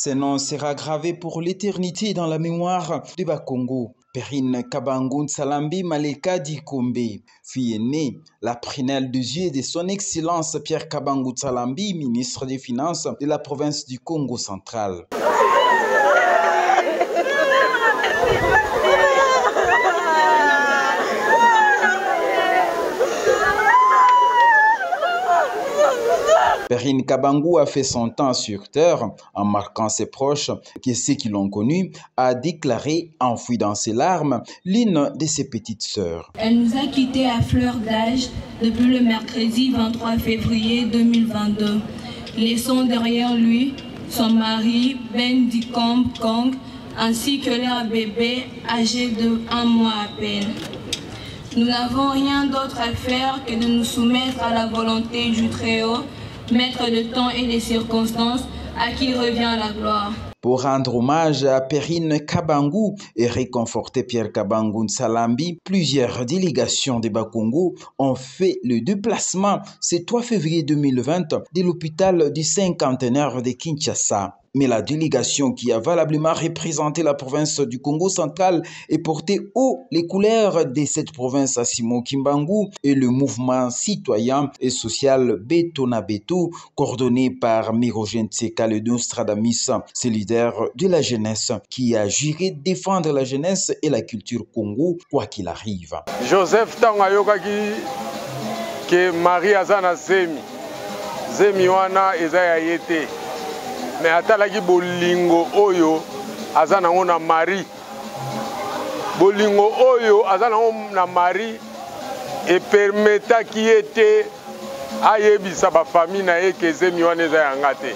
Ce nom sera gravé pour l'éternité dans la mémoire de Bakongo. Perrine Kabangu Nsalambi Maleka Dikombe, fille aînée, la prunelle des yeux de son Excellence Pierre Kabangu Nsalambi, ministre des Finances de la province du Congo central. Perrine Kabangu a fait son temps sur terre en marquant ses proches que ceux qui l'ont connu a déclaré, enfoui dans ses larmes, l'une de ses petites sœurs. Elle nous a quittés à fleur d'âge depuis le mercredi 23 février 2022, laissant derrière lui son mari Ben Dikomb Kong ainsi que leur bébé âgé de un mois à peine. Nous n'avons rien d'autre à faire que de nous soumettre à la volonté du Très-Haut, maître de temps et des circonstances, à qui revient la gloire. Pour rendre hommage à Perrine Kabangu et réconforter Pierre Kabangu Nsalambi, plusieurs délégations des Bakongo ont fait le déplacement ce 3 février 2020 de l'hôpital du cinquantenaire de Kinshasa. Mais la délégation qui a valablement représenté la province du Congo central et porté haut les couleurs de cette province à Simon Kimbangu et le mouvement citoyen et social Betona Beto, coordonné par Mirogen Tseka, le Nostradamus, ce leader de la jeunesse qui a juré défendre la jeunesse et la culture Congo quoi qu'il arrive. Joseph ntango ayokaki ke Marie aza na zemi, zemi wana eza ya ye te, me atalaki bolingo oyo aza nango na Marie, bolingo oyo aza nango na Marie epermetaki ye te ayebisa bafamille na ye ke zemi wana eza ya nga te.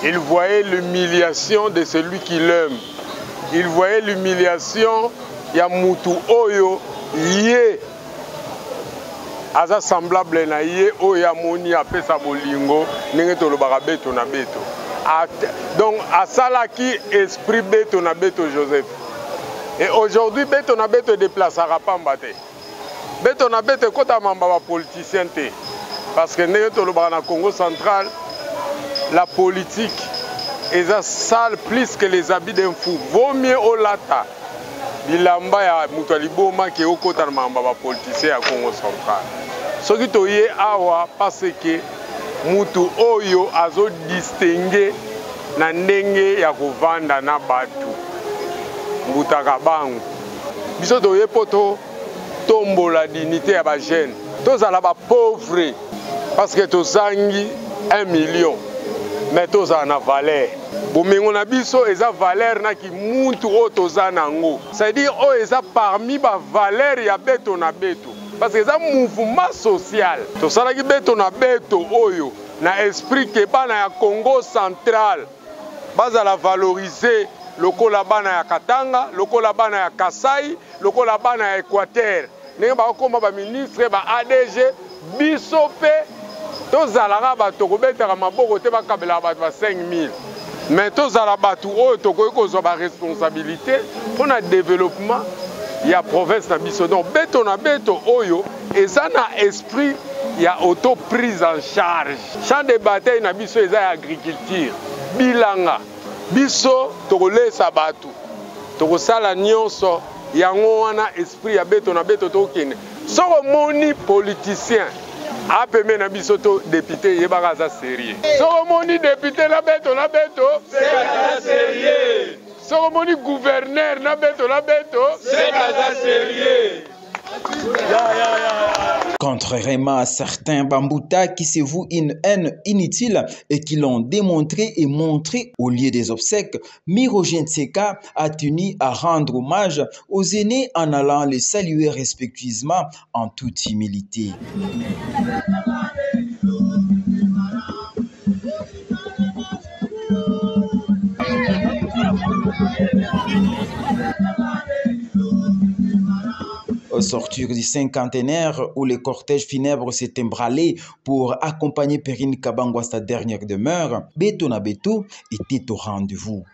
Il voyait l'humiliation de celui qui l'aime. Il voyait l'humiliation ya mutu oyo ye aza semblable na ye, oyo amoni apesa bolingo ndenge tolobaka beto na beto. Donc asalaki esprit beto na beto Joseph. Et aujourd'hui beto na beto edéplaçaka pamba te. Beto na beto ekota mamba ba politicien te. Parce que ndenge tolobaka na Congo central, la politique eza sale plus que les habits d'un fou. Vaut mieux olata bilamba ya moto ya liboma ke okota na makambo ya bapoliticien ya Congo central. Soki toye awa parce que mutu oyo azodistingue na ndenge ya kovanda na bato mbutaka bango, biso toye mpo totombola dignité ya bajeune, tozala bapauvre parce que tozangi 1 million, mais tozala na valeur. Bomengo na biso eza valeur na kimuntu oyo toza nango, c'est-à-dire oyo eza parmi bavaleur ya beto na beto, parce que eza mouvement social. Tosalaki beto na beto oyo na esprit ke bana ya Congo central bazala valoriser lokola bana ya Katanga, lokola bana ya Kasai, lokola bana ya Équateur, ndenge bakokoma baministre, ba ADG. Biso mpe tozalaka bato kobetaka maboko te, bakabelaka bato ba 5000, mais tozala bato oyo tokoki kozwa baresponsabilité mpona développement ya province na biso. Donc beto na beto oyo eza na esprit ya auto prise en charge. Champ de bataille na biso eza ya agriculture, bilanga. Biso tokolesa bato, tokosala nyonso yango wana esprit ya beto na beto tokende. Soki omoni politicien apeme na biso to député, yebaka aza sérieux. Soki omoni député na beto na beto, aza sérieux. Soki omoni gouverneur na beto na beto, aza sérieux. Contrairement à certains Bambuta qui se vouent une haine inutile et qui l'ont démontré et montré au lieu des obsèques, Mirogen Tseka a tenu à rendre hommage aux aînés en allant les saluer respectueusement en toute humilité. Au sortir du cinquantenaire où le cortège funèbre s'est emballé pour accompagner Perrine Kabangu à sa dernière demeure, Beto na Beto était au rendez-vous.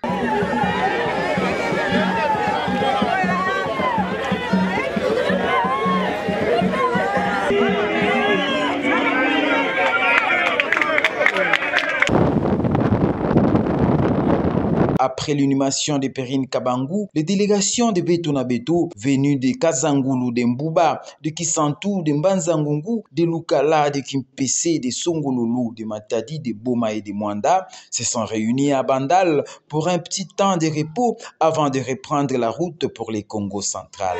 Après l'inhumation de Perrine Kabangu, les délégations de Beto na Beto venues de Kazangulu, de Mbouba, de Kisantu, de Mbanzangungu, de Lukala, de Kimpese, de Songololo, de Matadi, de Boma et de Mwanda se sont réunies à Bandal pour un petit temps de repos avant de reprendre la route pour les Congo central.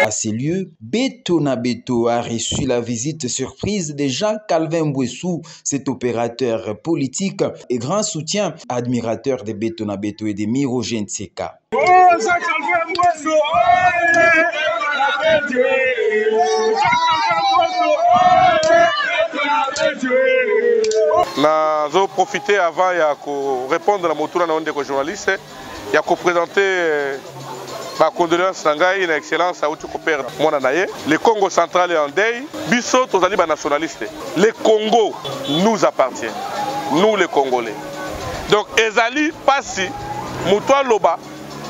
À ces lieux, Beto na Beto a reçu la visite surprise de Jean-Calvin Mbouessou, cet opérateur politique et grand soutien admirateur de Beto na Beto et de Miro Genseka. Oh, Jean-Calvin Mbouessou, nazo profiter avant ya ko répondre na motuna na yo ndeko journaliste ya ko présenter ba condoléances na ngai na excellence auti ko perdre mwana na ye. Le Congo central est en deuil. Biso tozali ba nationaliste. Le Congo nous appartient, nous les Congolais. Donc ezali pasi moto aloba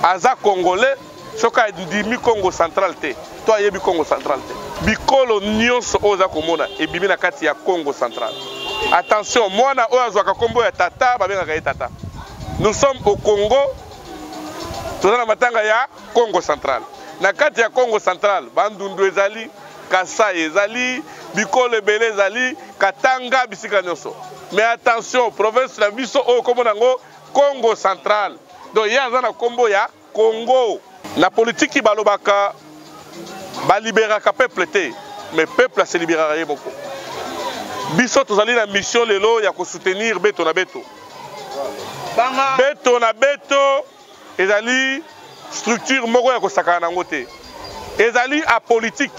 aza Congolais soki andimi Congo central te to ayebi Congo central te. Bikolo nyonso oyo oza komona ebimi na kati ya Congo central. Attention, mwana oyo azwaka kombo ya tata babengaka ye tata. Nous sommes au Congo, toza na matanga ya Congo central. Na kati ya Congo central, Bandundu ezali, Kasai ezali, bikolo ebele ezali, Katanga, bisika nyonso. Mais attention, province na biso oyo kombo nango Congo central. Donc ye aza na kombo ya Congo. Na politiki balobaka baliberaka peuple te, mais peuple se libérera ye moko. Biso tozali na mission lelo ya ko soutenir Beto na Beto. Beto na Beto ezali structure moko ya kosakana nango te. Ezali apolitique.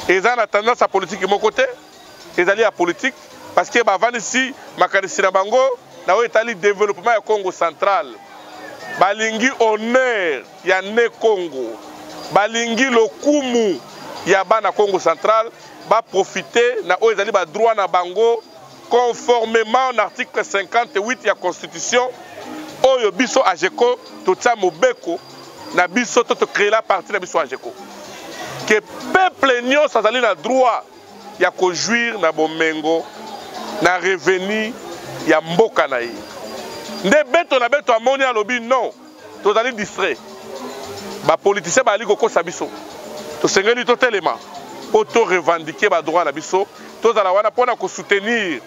Eza na tendance ya politique moko te. Ezali apolitique parce que bavandisi makanisi na bango na oyo etali développement ya Congo central. Balingi honneur ya ne Congo. Balingi lokumu ya bana Congo central, ba profiter na oyo ezali ba droit na bango conformément na article 58 ya constitution oyo biso AGECO totia mobeko na biso to to créer la partie na biso AGECO. Que peuple nyonso azali na droit ya ko jouir na bomengo na revenu ya mboka na ye. Nde Beto na Beto amoni alobi non, tozali distrait. Ba politiciens bazali kokosa biso. Tosengeli totelema po to revendiquer ba droit na biso, tozala wana pona ko soutenir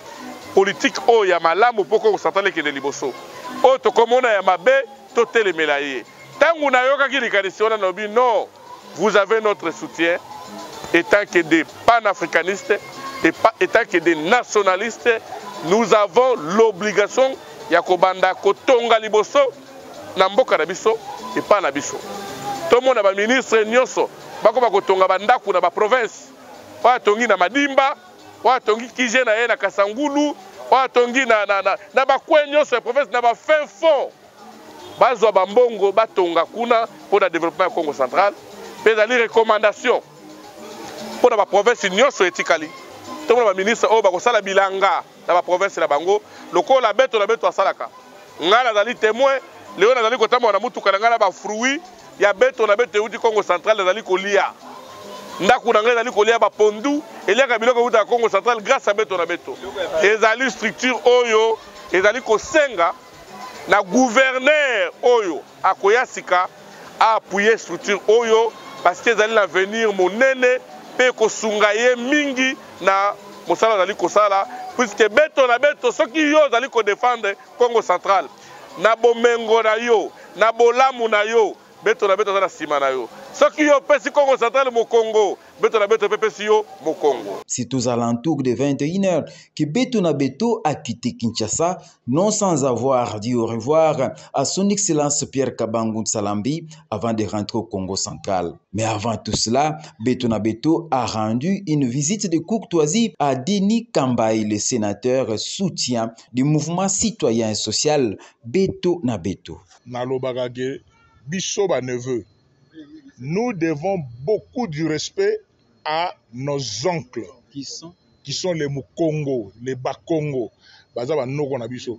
politique oyo ya malamu po Congo central ekende liboso. Oyo tokomona ya mabe totelemela ye. Tango nayokaki likanisi wana nalobi non, vous avez notre soutien étant que des panafricanistes et étant que des nationalistes, nous avons l'obligation ya kobanda kotonga liboso na mboka na biso et pas na biso. Tomona ba ministre nyonso bakoma kotonga ba ndako na ba province. Oyo atongi na Madimba, oyo atongi Kije na ye na Kasangulu, oyo atongi na ba coin nyonso ya province na ba fin fond. Bazwa ba mbongo batonga kuna pour na développement ya Congo central. Pe ezali recommandation pour na ba province nyonso etikali. Tomona ba ministre oyo bakosala bilanga na ba province na bango lokola Beto na Beto asalaka. Ngai nazali témoin, leo nazali kotambola na mutuka na ngai na ba fruits ya Beto na Beto euti Congo central nazali kolia. Ndako na ngai ezali kolia ba pondu, eliaka biloko euta ya Congo central grâce à Beto na Beto. Ezali structure oyo ezali kosenga na gouverneur oyo akoya sika a appuyer structure oyo parce que ezali l'avenir monene pe kosunga ye mingi na mosala azali kosala, puisque Beto na Beto soki yo ozali ko défendre Congo central na bomengo na yo na bolamu na yo, Beto na Beto aza na sima na yo. Soki yo opesi Congo central mokongo, Beto na Beto pe pesi yo mokongo. C'est aux alentours de 21 heures que Beto na Beto a quitté Kinshasa, non sans avoir dit au revoir à son Excellence Pierre Kabangu Nsalambi avant de rentrer au Congo central. Mais avant tout cela, Beto na Beto a rendu une visite de courtoisie à Denis Kambayi, le sénateur soutien du mouvement citoyen et social Beto na Beto. Nalobaka ke biso ba neveu, nous devons beaucoup du respect à nos oncles qui sont, qui sont les Mukongo, les Bakongo, baza ba noko na biso.